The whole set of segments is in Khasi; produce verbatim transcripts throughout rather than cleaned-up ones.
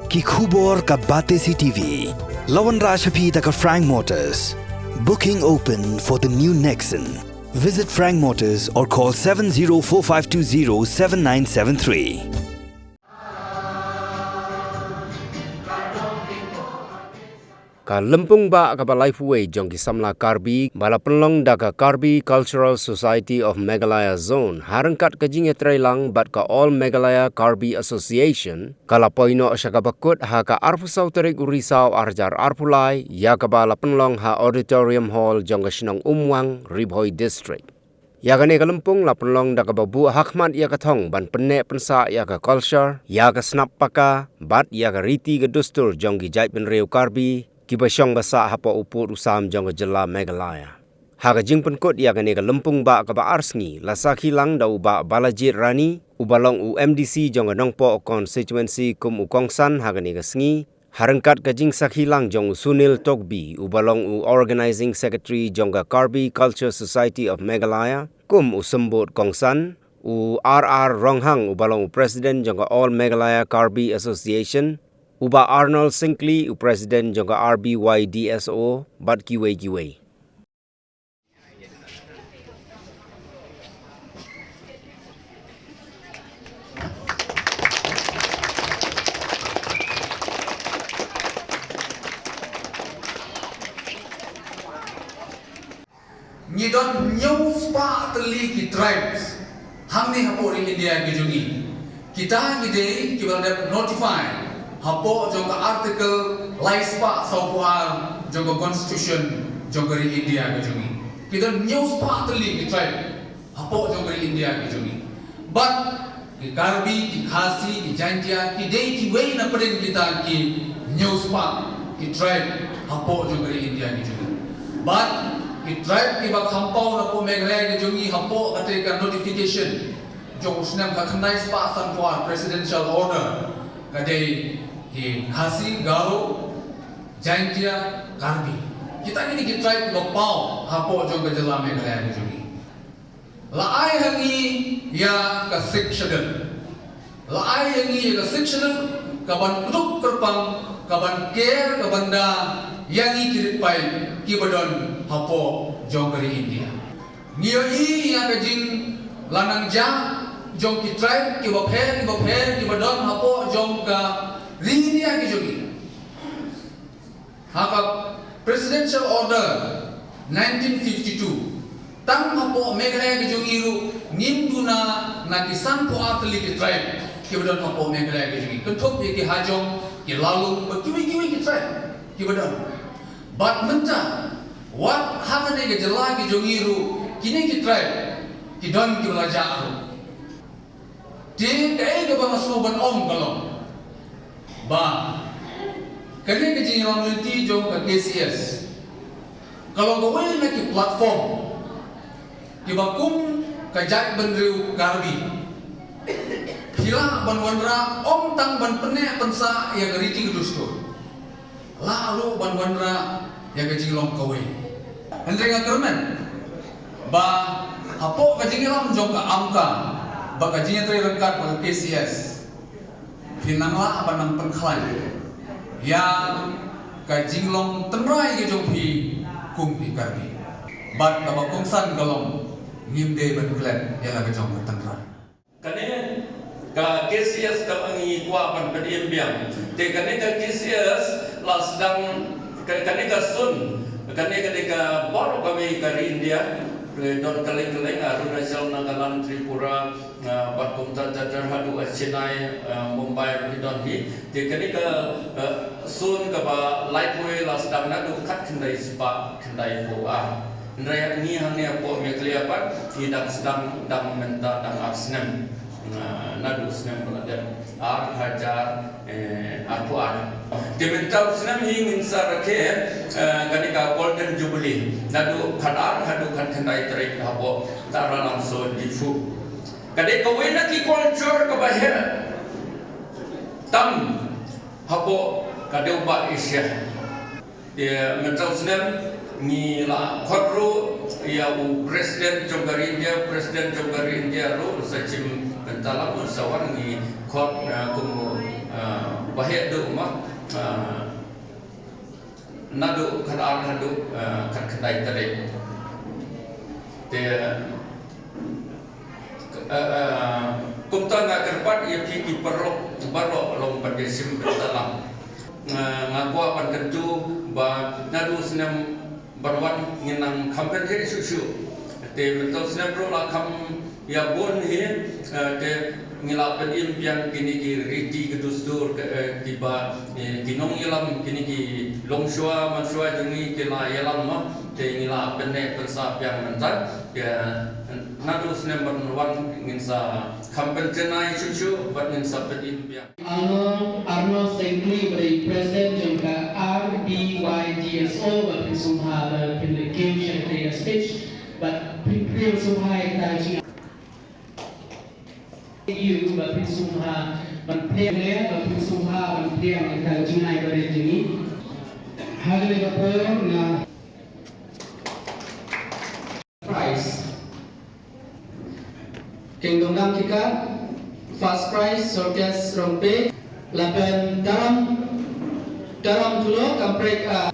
Ki khubor ka Batesi T V. La wanrah sha phi da ka Frank Motors. Booking open for the new Nexon. Visit Frank Motors or call seven zero four five two zero seven nine seven three. Ka lympung bah kaba laiphew wei jong ki samla Karbi ba la pynlong da ka Karbi Cultural Society of Meghalaya Zone ha ryngkat ka jingïatreilang bad ka All Meghalaya Karbi Association, ka la poi noh sha kaba kut ha ka arphew saw tarik u Risaw ar hajar arphew lai, ïa kaba la pynlong ha Auditorium Hall jong ka shnong Umwang, Ri Bhoi District. Ïa kane ka lympung la pynlong da kaba buh hakhmat ïa ka thong ban pynneh pynsah ïa ka culture, ïa ka snap paka bad ïa ka riti ka dustur jong ki jaitbynriew Karbi kiba shong ba sah hapoh u pud u sam jong ka jylla Meghalaya. Ha ka jingpynkut ïa kane ka lympung bah kaba ar sngi, la sakhi lang da u Bah Balajied Rani, uba long u M D C jong ka Nongpoh Constituency kum u kongsan ha kane ka sngi, ha ryngkat ka jingsakhi lang jong u Sunil Tokbi, uba long u Organizing Secretary jong ka Karbi Culture Society of Meghalaya kum u symbud kongsan, u R R Ronghang, uba long u President jong ka All Meghalaya Karbi Association, u Bah Arnold Syngkli, u President jong ka R B Y D S O, bad kiwei kiwei. Ngi don hynñiew spah tylli ki tribes hangne hapoh ri India ka jong ngi. Kita ki dei kiba la dep notify hapoh jong ka article lai spah sawphew ar jong ka constitution jong ka ri India ka jong ngi. Ki don hynñiew spah tylli ki tribe hapoh jong ka ri India ka jong ngi. Bad ki Karbi, ki Khasi, ki Jaintia, ki dei kiwei na pdeng kita ki hynñiew spah ki tribe hapoh jong ka ri India ka jong ngi. Bad ki tribe kiba kham paw napoh Meghalaya ka jong ngi hapoh kata ka notification jong u snem khatkhyndai spah sanphew ar presidential order ka dei ki Khasi, Garo, Jaintia, Karbi. Kita kine ki tribe kiba paw hapoh jong ka jylla Meghalaya ka jong ngi. La ai ha ngi ïa ka Sixth Schedule. La ai ha ngi ïa ka Sixth Schedule, ka ban kdup kyrpang, ka ban ker, ka ban da ïa ngi ki rit paid kiba don hapoh jong ka ri India. Ngi ïohi ïa ka jinglanangjia jong ki tribe kiba pher, kiba pher, kiba don hapoh jong ka ri India ka jong ngi. Ha ka Presidential Order nineteen fifty-two, tang hapoh Meghalaya ka jong ngi ruh ngim duna na ki sanphew ar tylli ki tribe kiba don hapoh Meghalaya ka jong ngi. Kynthup ïa ki Hajong, ki Lalung, bad kiwei kiwei ki tribe kiba don. Bad mynta, wat ha kane ka jylla ka jong ngi ruh, kine ki tribe ki don kiba la jah ruh. Te kaei kaba nga sngew ban ong ka long ba kane ka jingïalam lynti jong ka K C S ka long kawei na ki platform kiba kum ka jaitbynriew Karbi phi lah ban wanrah ym tang ban pynneh pynsah ïa ka riti ka dustur. Lah ruh ban wanrah ïa ka jinglong kawei. Hynrei nga kyrmen ba hapoh ka jingïalam jong ka AMCA bad ka jingïatreilang ryngkat bad ka K C S, phin nang lah ban nang pynkhlaiñ ïa ka jinglong tynrai ka jong phi kum ki Karbi. Bad kaba kongsan ka long, ngim dei ban klet ïa la ka jong ka tynrai. Kane ka K C S kaba ngi kwah ban pynim biang. Te kane ka K C S la sdang, ka-, kane ka sun, kane, kane ka baroh kawei ka ri India, eh, don kylleng kylleng, Arunachal, Nagaland, Tripura, eh, bad kumta ter ter haduh, eh, Chennai, eh, Mumbai ruh ki don hi. Te kane ka, eh, sun kaba laiphew la sdang naduh khatkhyndai spah khyndaiphew ar. Hynrei ngi hangne hapoh Meghalaya pat ngi dang sdang, dang mynta dang ar snem. Nga, naduh snem ba la dep ar hajar, eh, arphew ar. Te mynta u snem hi ngin sa rakhe, eh, kane ka Golden Jubilee. Naduh khatar haduh khatkhyndai tarik hapoh Taralangso Diphu. Ka dei kawei na ki culture kaba heh tam hapoh ka dewbah Asia. Te mynta u snem ngi la khot ruh ïa u President jong ka ri India, President jong ka ri India ruh sa chim, mynta la u sa wan, ngi khot, eh, kum u, eh, Ba heh duh ma, ah, naduh khatar haduh, ah, khatkhyndai tarik. Te, ah, ah, kumta nga kyrpad ïa phi ki paralok baroh long ban ïashim bynta lang. Nga, nga kwah ban kyntu ba naduh snem ban wan ngin nang kham pynheh shuh shuh. Te mynta snem ruh la kham ïa bun hi, eh, te ngi la pynim biang kine ki riti ki dustur, eh, kiba, eh, ki nongïalam, kine ki longshuwa manshuwa jong ngi ki la ïalam ma, te ngi la pynneh pynsah biang mynta. Te naduh snem ban wan ngin sa kham pynjanai shuh shuh bad ngin sa pynim biang. Arno, Arno Sengkli ba dei President jong ka R B Y D S O ba pynsngewbha ba pynlehkiew sha kata ka stage, ba pynlehkiew sngewbha ïa kata ka jingai. Ïa ba pynsngewbha ban pynlehkiew, ba pynsngewbha ban pynlehkiew ïa kata ka jingai ba rit jong ngi. Ha kane ka por nga prize. Kingdom Dam Kikat, first prize, Sorkias Rongpe, lapen Taram, Taram Tulo, Kamprek, ah,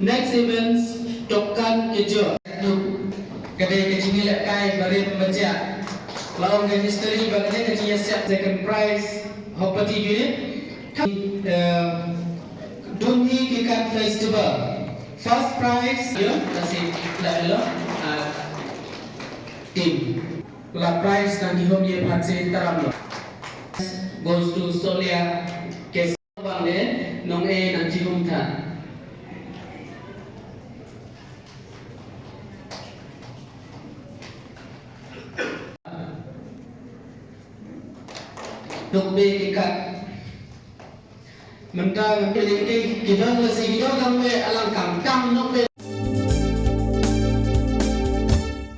next events, Tokan Kejor. Ka dei ka jingïalehkai barim bajia. Lawan ka history ba ka dei ka jingïasiap second prize, Hopati unit. Eh, Dunhi Kikat Festival. First prize, yo, kasi la elo, ah, team. La prize nang jihom ye phat se Taram lo. Goes to Solia, Kes bang le, nong e nang jihom tha. Duk be Kikat. Mynta ngan pynlong ki, ki don lasi ki don lang we alang.